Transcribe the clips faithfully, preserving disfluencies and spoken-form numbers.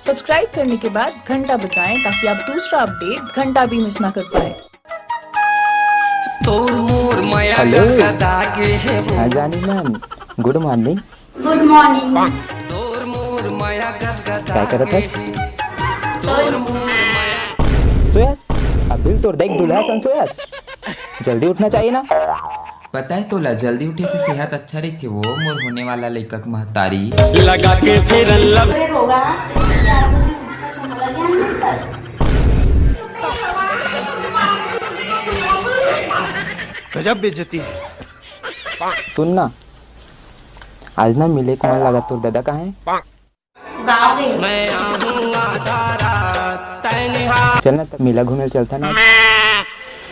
Subscribe करने के बाद घंटा बजाएं, ताकि आप दूसरा अपडेट घंटा भी मिस ना कर पाए। तोर मोर मया हेलो। गदगदा के हे वो। हाँ जानी मैम, गुड मॉर्निंग। गुड मॉर्निंग। तोर मोर मया गदगदा काय करत के हस? हे। तोर मोर मया। सोयाच? अब दिल तोर देख दुल्हा सन सोयाच। जल्दी उठना चाहिए ना। पता है तोला, जल्दी उठे से सेहत अच्छा रहिथे वो, मोर होने वाला लइका के महतारी। लगा के फेरन लब। अरे रोगा, तेरे चार बजे उठे से तुम्हारा ध्यान नहीं था। गजब बेइज्जती। सुन ना, आज ना मिले के मन लगा, तोर दादा कहाँ है? गाँव गए। मैं आहूँ आधा रात, तैं निहार। चल ना, तब मेला घूमे चलता ना।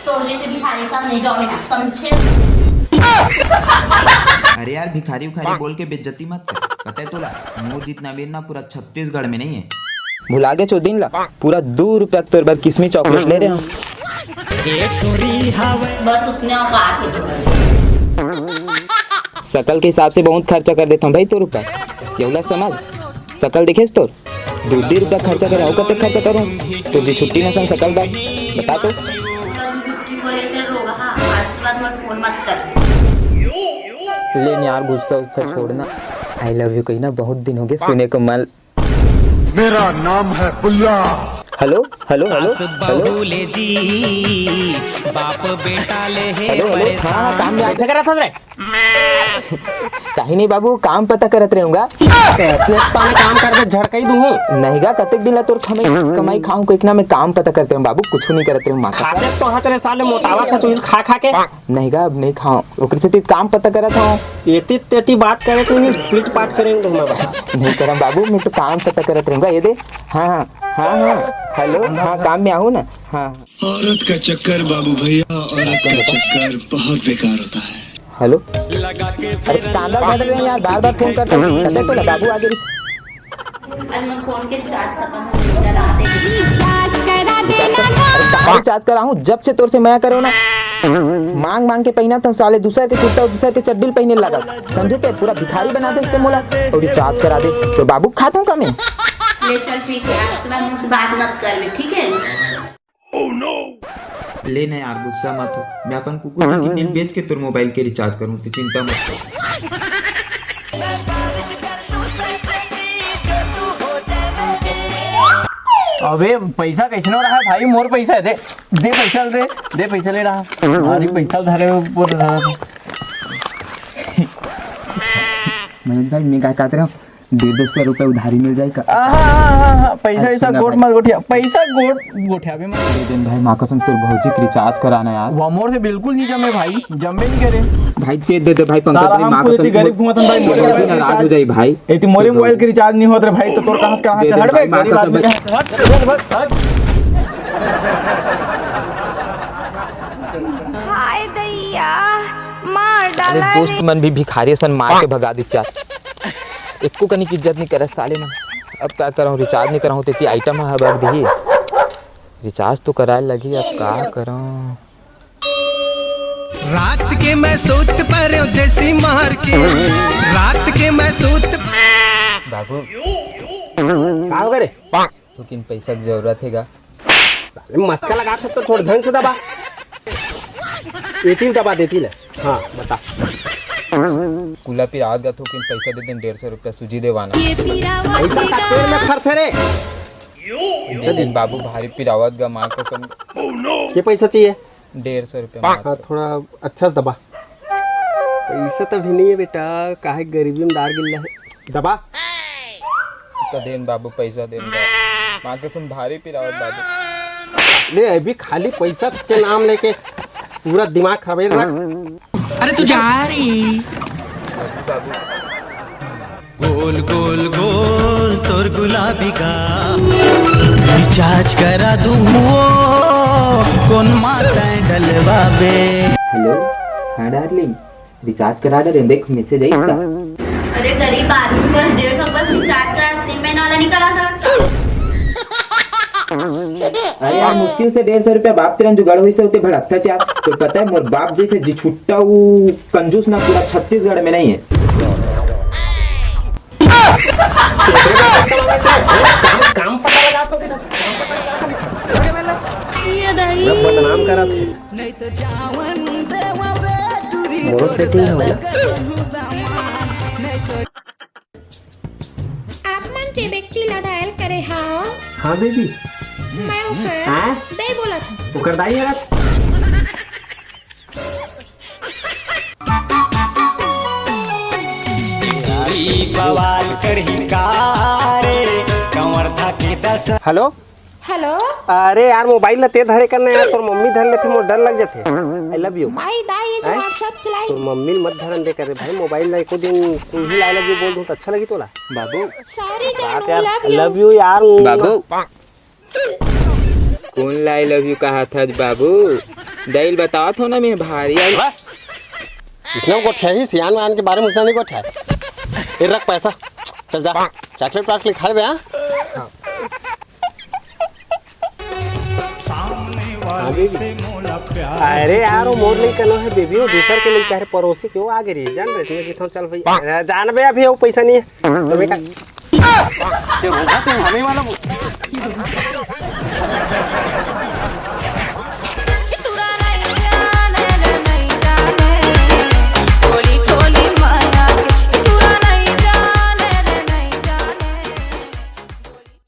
तोर जैसे भिखारी के साथ नहीं जाओगे ना, समझे? अरे यार, भिखारी उखारी बोल के बेइज्जती मत कर। पता है तोला, मोर जितना अमीर ना पूरा छत्तीसगढ़ में नहीं है। भुला गे ओ दिन ला, पूरा दू रुपया के तोर बर किसमी चॉकलेट ले रहे हँव। बस उतने औकात है तुम्हारी। सकल के हिसाब से बहुत खर्चा कर देथँव भाई तोर ऊपर। एहू ला समझ, सकल देखेस तोर, दू दू रुपया खर्चा करे, अउ कतेक खर्चा करँव? तोर जी छुट्टी नसन सकल बर, बता तो। छुट्टी बोले से रोगहा, आज के बाद मत फोन मत कर। ले न यार, गुस्सा उस्सा छोड़ ना। I love you कही ना, बहुत दिन हो गए सुने के मन। मेरा नाम है बुल्ला। हेलो, हेलो, हेलो, सास हेलो। बहू ले जी, बाप बेटा ले हे हेलो, हेलो, हाँ, हाँ, काम में आ। परेशान। ऐसा करा था रे? काहे नहीं बाबू, काम पता करत रहूंगा। तू ताने काम करबे, झड़कई दूहूं। नहीं गा, कतेक दिन ला तोर कमाई, कमाई खाहूं, कोई ना, मैं काम पता करत रहूं बाबू, कुछ नहीं करत रहूं, माँ कसम। खाते तो हच रे साले, मोटावा था चुहिल खा खा के। नहीं गा, अब नहीं खाओ, ओकरे सेती काम पता करत हूँ। एती तेती बात करे के नहीं, पीट पाट करेंगे हम अब। नहीं करम बाबू, मैं तो काम पता करत रहूंगा। ये दे, हाँ, हाँ, हाँ, हाँ, हेलो, हाँ, काम में आहूँ ना, हाँ। औरत का चक्कर बाबू भैया, औरत का चक्कर बहुत बेकार होता है। हेलो, अरे कांदा काट रहे हैं यार, बार बार फोन करते हैं। कटे तो ना बाबू आगे रिस- अरे, मोर फोन के रिचार्ज खतम हो गे, जरा दे। रिचार्ज करा देना ना। अरे, कहाँ रिचार्ज कराहूँ? जब से तोर से मया करेंव ना, मांग मांग के पहिनत हँव साले, दूसर के कुर्ता, दूसर के चड्डी ल पहिने लगा, समझे ते? पूरा भिखारी बना दे इसके मोला, अउ रिचार्ज करा दे। तो बाबू खात हूँ का मैं? ले चल, ठीक है, आज के बाद मुझसे बात मत कर ले, ठीक है? ले ना यार, गुस्सा मत हो, मैं अपन कुकुर के किडनी बेच के तोर मोबाइल के रिचार्ज करूँ, तैं चिंता मत कर। अबे पैसा कइसनो रहा भाई, मोर पैसा हे, दे, दे पैसा दे, दे पैसा ले रहा, भारी पैसा धरे ऊपर रहा। मनोज भाई, मैं का कहत रहा हूँ, डेढ़ दो सौ रुपया उधारी मिल जाए का? आहा, आहा, आहा, पैसा अरे ऐसा सुन ना गोठ भाई। मत गोठिया, पैसा गोठ, गोठिया भी मत। दे देन भाई, माँ कसम तोर भौजी के रिचार्ज कराना यार। वो मोर से बिल्कुल नहीं जमे भाई, जमे नहीं करे। भाई दे, दे दे भाई, पंकज साला भाई, हम माँ खुद कसम इतनी गरीब घूमत हन भाई, तोर मोरे भौजी मोबाइल नाराज हो जाई भाई। ए, ते मोरे दे दो। मोबाइल के रिचार्ज नहीं होत रे भाई, तो तोर कहाँ से कहाँ दे दे चढ़बे? भाई, माँ गरीब कसम आदमी भाई। है। हट, हट, हट। हाय दैया, मार अरे डाला दोस्त रे। मन भी भिखारी सन मार के भगा दी चार। एको कनी की इज्जत नहीं करे साले मन। अब का करहूँ, रिचार्ज नहीं करहूँ तो इतनी आइटम है बग दी। रिचार्ज तो कराए लगी, अब का करहूँ? रात के मैं सूत परेंव देसी मार के, रात के मैं सूत। बाबू, का हो गे रे? तो किन पैसा की जरूरत हे गा? साले मस्का लगा था तो थोड़ा ढंग से दबा। एती ल दबा देती ले। हाँ, बता। कुला पिरावत गा थोकिन पैसा दे देन, डेढ़ सौ रुपया सूजी देवाना। ये पिरावत पैसा का गा। पेड़ में फरथे रे। दे देन बाबू, भारी पिरावत गा, माँ कसम। के पैसा चाहिए? डेढ़ सौ रुपया हाँ, मात्र। थोड़ा अच्छा से दबा। पैसा तो अभी नहीं है बेटा, काहे गरीबी में डार गिल्ला है। दबा। तो देन बाबू, पैसा देन बा। माँ कसम भारी पिरावत बाबू। ले, अभी खाली पैसा के नाम लेके पूरा दिमाग खराब है ना। अरे तू जा रे। गोल गोल गोल तोर गुलाबी गा। रिचार्ज करा दूँ वो, कौन माता डलवाबे। हेलो, हाँ डार्लिंग, रिचार्ज करा डरेंव, देख मैसेज आइस का। अरे गरीब आदमी बस डेढ़ सौ बस रिचार्ज करा, तीन महीना वाला नहीं करा सकता। अरे यार, मुश्किल से डेढ़ सौ रुपया बाप तेरन जुगाड़ होइस हे, ओते भड़कथा चार। तो पता है, मोर बाप जैसे जी छुट्टा वो कंजूस ना पूरा छत्तीसगढ़ में नहीं है। मोरो सेटिंग होय ना। आप मन जे व्यक्ति ला डायल करे हव, हाँ बेबी। मैं ओकर हाँ? दई बोलत हूँ। ओकर दाई हरत। बवाल करही का रे, कंवर था के दस। हेलो। हेलो। अरे यार, मोबाइल ला ते धरे कर ना यार, तोर मम्मी धर लेथे, मोर डर लग जाथे। I love you। माई दाई, ये जो हैं? WhatsApp चलाई। तोर मम्मी ल मत धरन दे कर रे भाई, मोबाइल ला एको दिन तू ही I love you बोल दूं त अच्छा लगी तोला? बाबू। सॉरी बात जानू, यार, love you। Love you यार। बाबू। कोन ला I love you कहा था बाबू? दई ल बतावत हो ना, मैं भारी आई। इसने गोठिया ही सियान वान के बारे में उसने नहीं गोठिया। ये रख पैसा, चल जा, चॉकलेट वाकलेट खा लेबे, हाँ? हाँ, बेबी। अरे यार, वो मोर लइका नो हे बेबी, वो दूसर के लइका हे, पड़ोसी के, वो आगे रही, जान रहे, मैं कहता हूँ, चल भाई, अरे, जान बे, अभी वो पैसा नहीं है, तो मैं का, ये रोजा तो हमें वाला बोल।